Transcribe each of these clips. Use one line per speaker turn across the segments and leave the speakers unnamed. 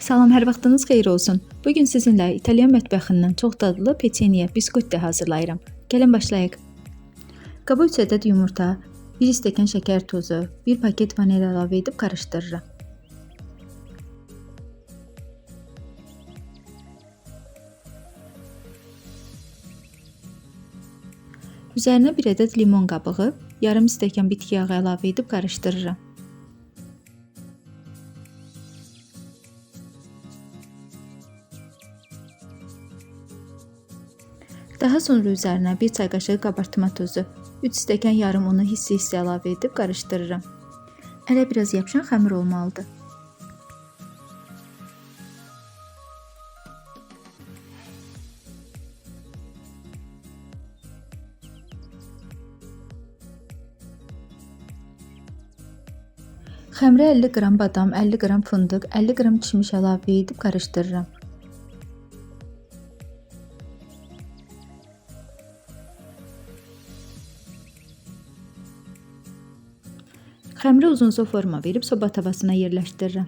Salam, hər vaxtınız xeyir olsun. Bugün sizinlə İtalyan mətbəxindən çox dadlı peçeniye, biskotti hazırlayıram. Gəlin başlayaq. Qaba 3 ədəd yumurta, 1 stəkan şəkər tozu, 1 paket vanilya əlavə edib qarışdırıram. Üzərinə 1 ədəd limon qabığı, yarım stəkan bitki yağı əlavə edib qarışdırıram. Daha sonra üzərinə 1 çay qaşığı qabartma tozu, 3 stəkan yarım unu hissə-hissə əlavə edib qarışdırıram. Ələ biraz yapışan xəmir olmalıdır. Xəmirə 50 qram badam, 50 qram fındıq, 50 qram kişmiş əlavə edib qarışdırıram. Xəmirə uzunca forma verib soba tavasına yerləşdirirəm.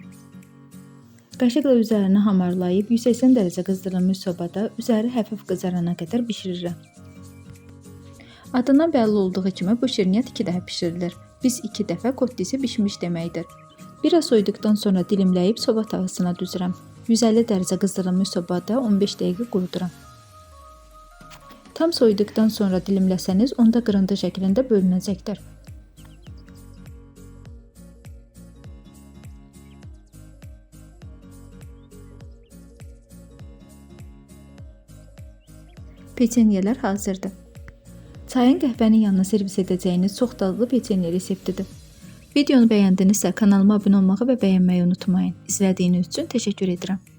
Qaşıqla üzərini hamarlayıb 180 dərəcə qızdırılmış sobada üzəri həfif qızarana qədər bişirirəm. Adından bəlli olduğu kimi bu şirniyyat 2 dəfə bişirilir. Biz 2 dəfə kottisi bişmiş deməkdir. Biraz soyuduqdan sonra dilimləyib soba tavasına düzürəm. 150 dərəcə qızdırılmış sobada 15 dəqiqə quruduram. Tam soyuduqdan sonra dilimləsəniz onda qırıntı şəklində bölünəcəkdir. Peçenyelər hazırdır. Çayın qəhvənin yanına servis edəcəyiniz çox dadlı peçenye reseptidir. Videonu bəyəndinizsə kanalıma abunə olmağı və bəyənməyi unutmayın. İzlədiyiniz üçün təşəkkür edirəm.